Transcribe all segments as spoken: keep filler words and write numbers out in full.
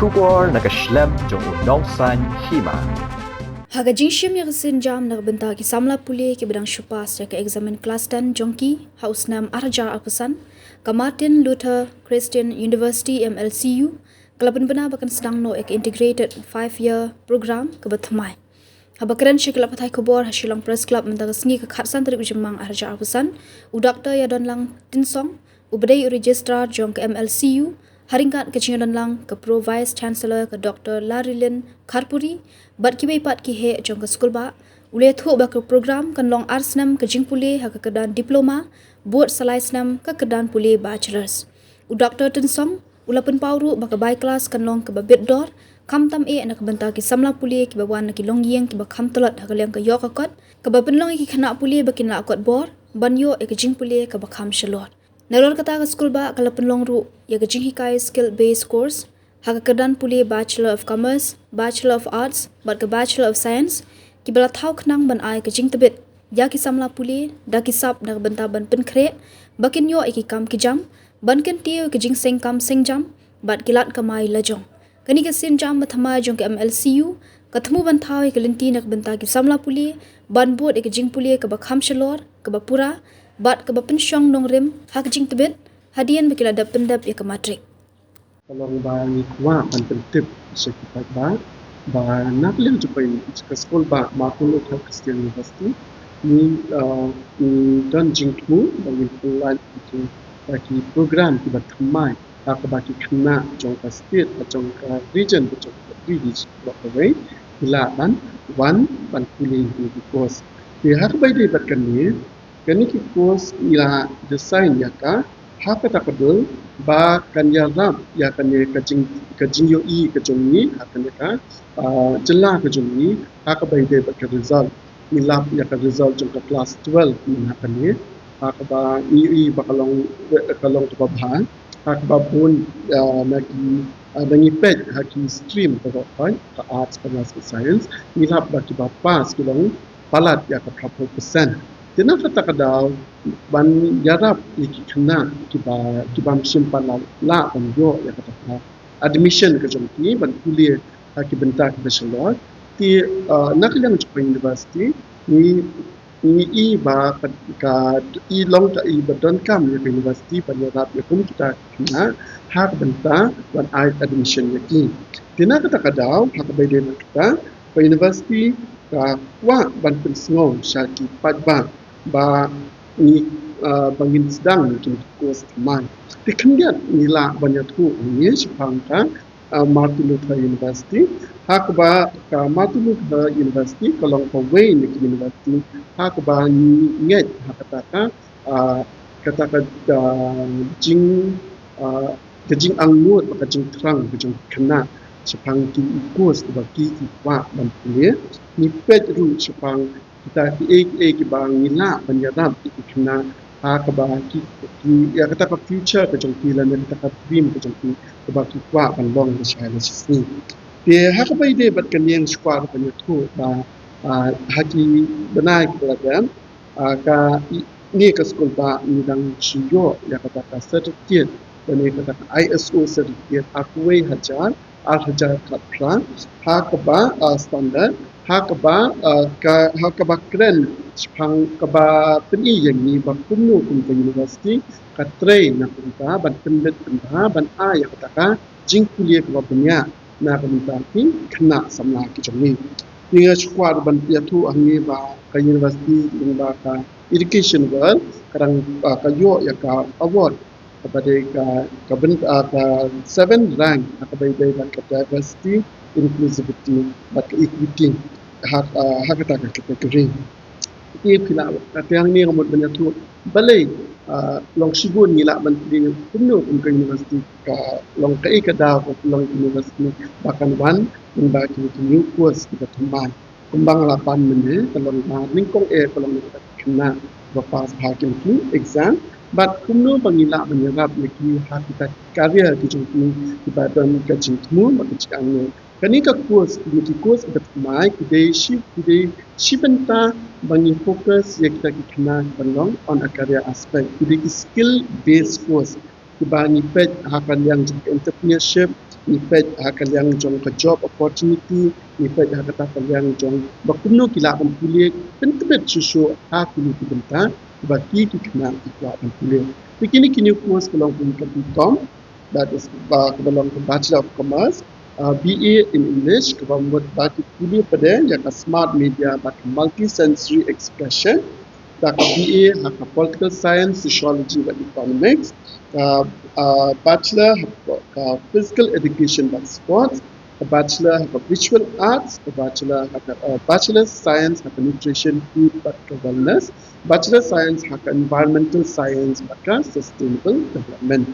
Khubor na ka shlem jong u Nongsaiñ Hima. Ha ka jingshim ïa ka sienjam na ka bynta ki samla pule kiba dang shu pass ïa ka eksamin klas ten jong ki ha u snem ar hajar arphew san, ka Martin Luther Christian University, M L C U, ka la pynbna ba kan sdang noh ïa ka Integrated Five Year Program kaba thymmai. Haba kren sha ki lad pathai khubor ha Shillong Press Club mynta ka sngi ka khatsan tarik u Jymmang ar hajar arphew san, u Doctor Ïadonlang Tynsong, uba dei u Registrar jong ka M L C U, ha ryngkat ka jingïadonlang ka Pro Vice Chancellor ka Doctor Larilin Kharpuri, bad kiwei pat ki heh jong ka skulbah, u la ïathuh ba ka program kan long ar snem ka jingpule ha ka kyrdan Diploma, bad sa lai snem ka kyrdan pule Bachelors. U Doctor Tynsong u la pynpaw ruh ba ka bai klas kan long kaba bit dor, khamtam eh na ka bynta ki samla pule kiba wan na ki longïing kiba kham tlot ha ka liang ka ïoh ka kot, kaba pynlong ïa ki khynnah pule ba kin lah kot bor ban ïoh ïa ka jingpule kaba kham shalor. Nalor kata, ka skulbah ka la pynlong ruh ïa ka jinghikai skill based course ha ka kyrdan pule Bachelor of Commerce, Bachelor of Arts bad ka Bachelor of Science, kiba la thaw khnang ban ai ka jingtbit ïa ki samla pule da ki sap na ka bynta ban pynkhreh ba kin ïoh ïa ki kam ki jam, ban kyntiew ïa ka jingseng kam seng jam bad ki lad kamai lajong. Kane ka sienjam ba thymmai jong ka M L C U ka thmu ban thaw ïa ka lynti na ka bynta ki samla pule ban bud ïa ka jingpule kaba kham shalor, kaba pura bad kaba pynshong nongrim ha ka jingtbit hadien ba ki la dep pyndep ïa ka matrik. Ka long ba ngi kwah ban pyntip sha ki paidbah ba na ka liang jong ka skulbah Martin Luther Christian University, ngi, uh, ngi don jingthmu ba ngin pynlait ïa ki, ïa ki program kiba thymmai ha kaba ki khynnah jong ka state, jong ka region, jong ka ri, jong ka ri, ki lah ban wan ban pule ïa ki course. Te ha kaba ïadei bad kane, kane ki course ngi la design ïa ka ha kata ka dur ba kan ïarap ïa kane ka jing, ka jingïohi ka jong ngi ha kane ka, ah, jylla ka jong ngi ha kaba ïadei bad ka result. Ngi lap ïa ka result jong ka klas twelve mynta kane, ha kaba ngi ïohi ba ka long, ka long kaba bha, ha kaba bun, ah, na ki, ah, na ngi peit ha ki stream baroh, ka arts, commerce, science, ngi lap ba kiba pass ki long palat ïa ka phraphew percent. Te na kata ka daw ban ïarap ïa ki khynnah kiba, kiba ym shym pat lah ban ïoh ïa kata ka admission ka jong ki ban pule ha ki bynta kiba shalor. Te, uh, na ka liang jong ka university, ngi, ngi i ba ka, ka i long ka i ba donkam ïa ka university ban ïarap ïa kum kita ki khynnah ha ka bynta ban ai admission ïa ki. Te na kata ka daw, ha kaba ïadei bad kata, ka university ka kwah ban pynsngew sha ki paidbah ba ngi, ah, ba ngin sdang ïa kine ki course thymmai. Te khyndiat ngi lah ban ïathuh ïa ngi shaphang ka, ah, Martin Luther University. Ha kaba ka Martin Luther University ka long kawei na ki university ha kaba ngi ngeit ha kata ka, ah, kata ka, ah, jing, ah, ka jingangnud bad ka jingthrang ka jong ki khynnah shaphang ki course kiba ki, ki kwah ban pule. Ngi peit ruh shaphang kita kiei kiei kiba ngi lah ban ïarap ïa ki khynnah ha kaba ki, ki, ïa kata ka future ka jong ki lane kata ka dream ka jong ki kaba ki kwah ban long lashai lashisngi. Te ha kaba ïadei bad kane, nga sngewkwah ban ïathuh ba, ah, ha ki bnai kiba la dep, ah, ka i, ne ka skulbah ngi dang shu ïoh ïa kata ka certificate, lane kata ka I S O certificate ha kawei hajar ar hajar khatphra, ha kaba, ah, standard, ha kaba, ah, ka, ha kaba kren shaphang kaba pyni ïa ngi ba kumno kum ka university ka trei na ka bynta ban pynbeit pynbha ban ai ïa kata ka jingpule kaba bniah na ka bynta ki khynnah samla ki jong ngi. Te nga sngewkwah ban ïathuh hangne ba ka university lyngba ka Education World ka dang, ah, ka ïoh ïa ka award kaba dei ka, ka byn, ah, ka seven rank ha kaba ïadei bad ka diversity, inclusivity bad ka equity ha, ah, ha kata ka category. Te phi lah, ka te hangne nga mut ban ïathuh balei, ah, long shibun ngi lah ban pule kumno kum ka university ka long kaei ka daw ka long university ba kan wan mynba kine ki new course kiba thymmai. Kumba nga la pan mynne, ka long ba nyngkong eh ka long ka khynnah ba pass bha ki exam, bad kumno ba ngi lah ban ïarap ïa ki ha kita ki career ki jong ki kiba don ka jingthmu bad ka jingangnud. Kane ka course, kine ki course kiba thymmai ki dei shi, ki dei shi bynta ba ngi focus ïa kita ki khynnah kiba long on a career aspect. Ki dei ki skill based course kiba ngi peit ha ka liang jong ka entrepreneurship, ngi peit ha ka liang jong ka job opportunity, ngi peit ha kata ka liang jong ba kumno ki lah ban pule pyntbit shuh shuh ha kine ki bynta ba ki ki khynnah ki kwah ban pule. Te kine ki new course ka long kum ka B Com, that is ba ka long ka Bachelor of Commerce, uh, B A in English, kaba mut ba ki pule pat ïa ka smart media bad ka multi sensory expression, da ka B A ha ka political science, sociology bad economics, ka uh, bachelor ha ka physical education bad sports, ka bachelor ha ka visual arts, ka bachelor ha ka uh, bachelor science ha ka nutrition, food bad ka wellness, bachelor science ha ka environmental science bad ka sustainable development.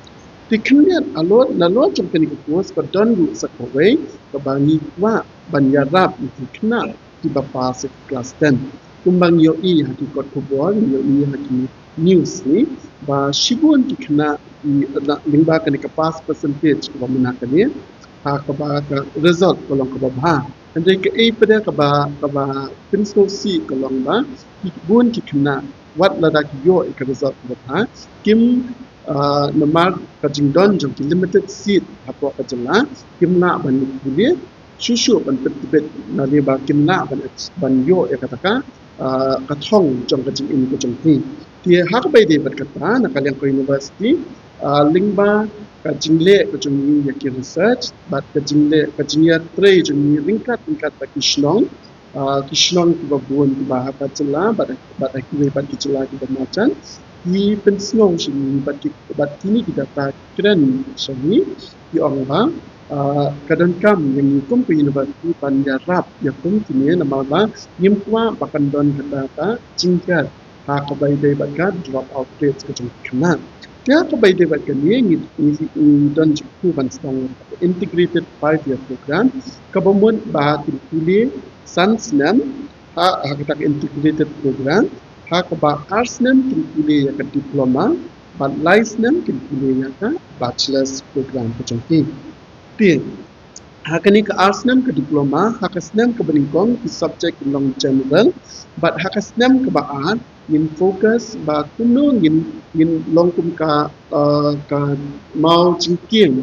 Te khyndiat halor, halor jong kane ka course ka don ruh sa kawei kaba ngi kwah ban ïarap ïa ki khynnah kiba pass ïa ka class ten. Kumba ngi ïohi ha ki kot khubor, ngi ïohi ha ki news ne, ba shibun ki khynnah ki, na, lyngba kane ka pass percentage kaba mynta kane, ha kaba ka result ka long kaba bha. Hynrei kaei pat kaba, kaba pynsngewsih ka long ba ki bun ki khynnah wat lada ki ïoh ïa ka result kaba bha, kim, uh, namar ka jingdon jong ki limited seat hapoh ka jylla, kim lah ban pule shuh shuh ban pyntbit, nalor ba kin lah ban, ban ïoh ïa kata ka, uh, ka thong jong ka jingim ka jong ki. Te ha kaba ïadei bad kata, na ka liang ka university, uh, lyngba ka jingleh ka jong ngi ïa ki research bad ka jingleh, ka jingïatrei jong ngi ryngkat ryngkat bad ki shnong, uh, ki shnong kiba bun kiba ha ka jylla bad, bad ha kiwei pat ki jylla kiba marjan, ki pynsngew sha ngi bad ki, bad kine ki data ki kren sha ngi, ki ong ba, uh, ka donkam ïa ngi kum ka university ban ïarap ïa kum kine, namar ba ngim kwah ba kan don kata ka jingker ha kaba ïadei bad ka drop out rate ka jong ki khynnah. Te ha kaba ïadei bad kane ngi, ngi, ngi don jingkyrkhu ban sdang ka integrated five year program kaba mut ba kin pule san snem ha, ha kata ka integrated program, ha kaba ar snem kin pule ïa ka diploma bad lai snem kin pule ïa ka bachelor's program ka jong ki. Te ha kane ka ar snem ka diploma, ha ka snem kaba nyngkong ki subject ki long general, bad ha ka snem kaba ar ngin focus ba kumno ngin, ngin long kum ka, uh, ka maw jingkieng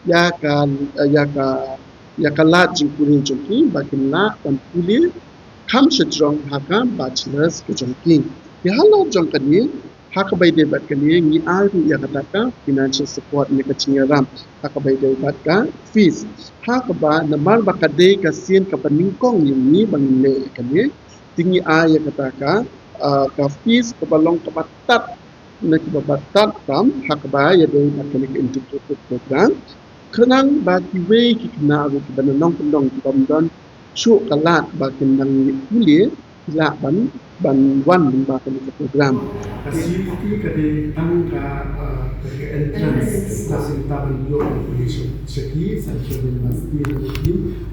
ïa ka, uh, ïa ka, ïa ka lad jingpule jong ki ba kin lah ban pule kham shajrong ha ka bachelor's ka jong ki. Te halor jong kane, ha kaba ïadei bad kane ngi ai ruh ïa kata ka financial support ne ka jingïarap ha kaba ïadei bad ka fees. Ha kaba namar ba ka dei ka sien kaba nyngkong ïa ngi ba ngin leh ïa kane, te ngi ai ïa kata ka, uh, ka fees kaba long kaba tad ne kaba tad tam ha kaba ïadei bad kane ka integrated program. Khnang ba kiwei ki khynnah ruh kiba na nongkyndong kiba ym don shuh ka lad ba kin nang pule, ki lah ban, ban wan lyngba kane ka program. Ka C U E T ka dei tang ka, uh, ka entrance test, ka ban ïoh ban pule sha, sha ki Central University,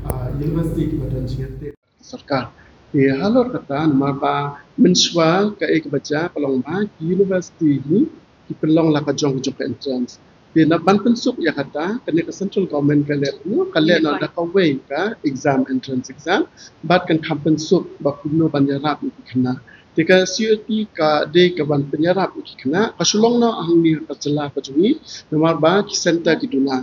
uh, university kiba don jingïateh sorkar. Te halor kata namar ba mynshuwa kaei kaba jia ka long ba ki university hi ki pynlong la ka jong ka jong ka entrance. Te na ban pynsuk ïa kata, kane ka central government ka leh, no, ka leh na da kawei ka exam, entrance exam, bad kan kham pynsuk ba kumno ban ïarap ïa ki khynnah. Te ka C U E T ka dei ka ban pynïarap ïa ki khynnah, ka shu long noh hangne ha ka jylla ka jong ngi, namar ba ki center ki duna.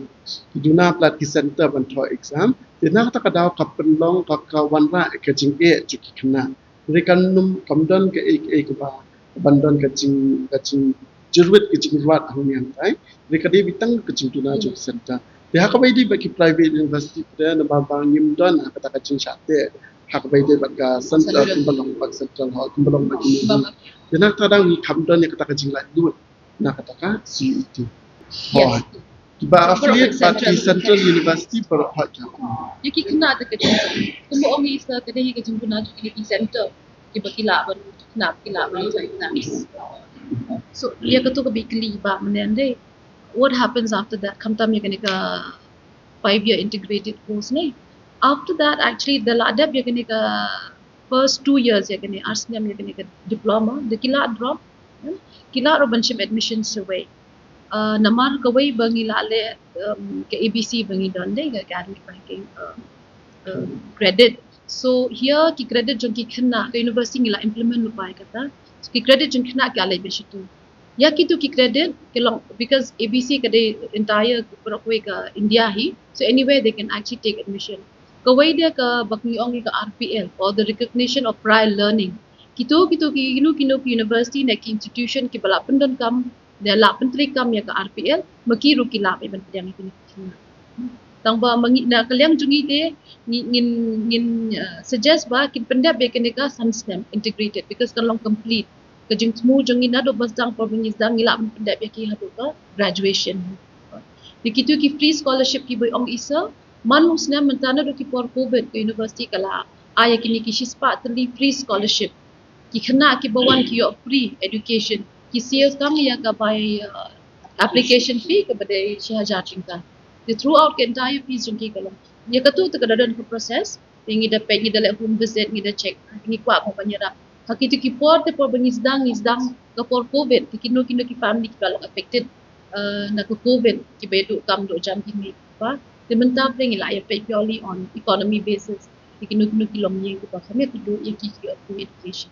Ki duna palat ki center ban thoh exam. Te na kata ka daw ka pynlong ka, ka wanrah ïa ka jingeh jong ki khynnah. Hynrei kan nym, kam don kaei kaei kaba ban don ka jing, ka jingjyrwit ka jingrwat hangne hangtai. Hynrei ka dei beit tang ka jingduna jong ki center. Te ha kaba ïadei bad ki private university pat namar ba ngim don ha kata ka jingshah teh ha kaba ïadei bad ka central, kumba long bad central hall, kumba long bad ki. Te na kata ka daw ngi kham don ïa kata ka jinglaitluid na kata ka C U E T. Yes. Hooid. Kiba affiliate bad ki central university baroh hooid. Ïa ki khynnah te ka jingduna. Kumba ong i sa ka dei ka jingduna jong ki center kiba ki lah ban, khynnah ki lah ban apply. So ïa kato kaba i kylli ba mynne, what happens after that? Khamtam ïa kane ka five year integrated course ne. After that, actually, da la dep ïa kane ka first two years ïa kane, ar snem ïa kane ka diploma, da ki lah drop, hmm? Ki lah ruh ban shim admission shawei. Uh, namar kawei ba ngi la leh, um, ka A B C ba ngi don de, ka academic banking, um, um, credit. So here ki credit jong ki khynnah, ka university ngi la implement lypa ïa kata. So ki credit jong ki khynnah ki la leit beit shitu. Ïa kito ki credit ki long because A B C ka dei entire baroh kawei ka India hi. So anywhere they can actually take admission. Kawei de kaba ngi ong ka R P L, or the recognition of prior learning. Kito, kito ki, kino, kino ki university ne ki institution kiba la pyndonkam, ne la pyntreikam ïa ka R P L, ma ki ruh ki lah ban pdiang ïa kine ki. Tang ba ma ngi na ka liang jong ngi te, ngi, ngin, ngin, uh, suggest ba kin pyndep ïa kane ka san snem integrated because kan long complete. Ka jingthmu jong ngi naduh ba sdang por ba ngi sdang ngi lah ban pyndep ïa ki haduh ka graduation. Te kito ki free scholarship kiba ong i sir, man u snem mynta naduh ki por covid ka university ka la ai ïa kine ki shispah tylli free scholarship. Ki khynnah kiba wan ki ïoh free education. Ki siew tang ïa ka bai, uh, application fee kaba dei shi hajar tyngka. Te throughout ka entire fees jong ki ka long. Ïa katu te ka da don ka process. Te ngi da peit, ngi da leh home visit, ngi da check, ngi kwah ba ban ïarap. Ha kito ki por te por ba ngi sdang, ngi sdang ka por covid, te kino kino ki family kiba long affected, uh, na ka covid, kiba ïa duh kam duh jam kine ki ba. Te mynta pyrshah ngi la ïa peit purely on economy basis. Te kino kino ki longïing kiba kham ïa duh ïa ki, ki ïoh free education.